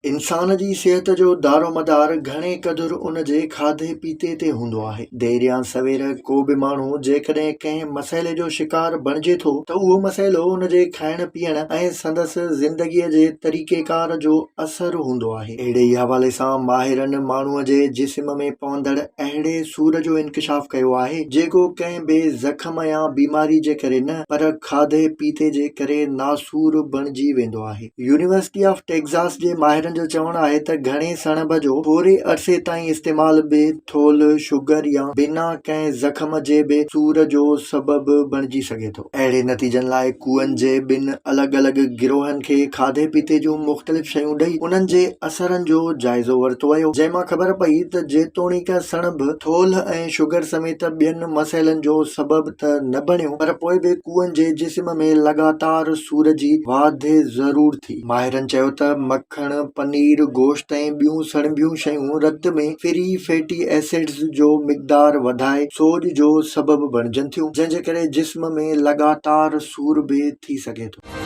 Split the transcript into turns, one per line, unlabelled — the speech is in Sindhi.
انسان جي صحت جو دارومدار گهڻي قدر ان جي کاڌي پيتي تي هوندو آهي. دير يا سوير ڪو به ماڻهو جيڪڏهن ڪنهن مسئلي جو شڪار بڻجي ٿو ته اهو مسئلو ان جي کائڻ پيئڻ ۽ سندس زندگيء جي طريقيڪار جو اثر هوندو آهي. اهڙي ئي حوالي سان ماهرن ماڻهوء جي جسم ۾ پوندڙ اهڙي سور جو انڪشاف ڪيو آهي، جيڪو ڪنهن به زخم يا بيماري جي ڪري نه پر کاڌي پيتي جي ڪري ناسور بڻجي ويندو آهي. يونيورسٽي آف ٽيگزاس جي ماهرن جو چوڻ آهي ته گهڻي سڻڀ جو ٿوري عرصي تائين استعمال به ٿولهه، شگر يا بنا ڪنهن زخم جي به سور جو سبب بڻجي سگهي ٿو. اهڙي نتيجن لاء ڪوئن جي ٻن الڳ الڳ گروهن کي کاڌي پيتي جون مختلف شيون ڏئي انهن جي اثرن جو جائزو ورتو ويو جنهن مان خبر پئي ته جيتوڻيڪ سڻڀ ٿولهه ۽ شگر سميت ٻين مسئلن جو سبب ته نه بڻيو پر پوء به ڪوئن جي جسم ۾ لڳاتار سور جي واڌ ضرور ٿي. ماهرن چيو ته مکڻ، پنير، گوشت ۽ ٻيون سڻڀيون شيون رت ۾ فري فيٽي ايسڊز جو مقدار وڌائي سوڄ جو سبب بڻجن ٿيون جنهن جي ڪري جسم ۾ لڳاتار سور به ٿي سگهي ٿو.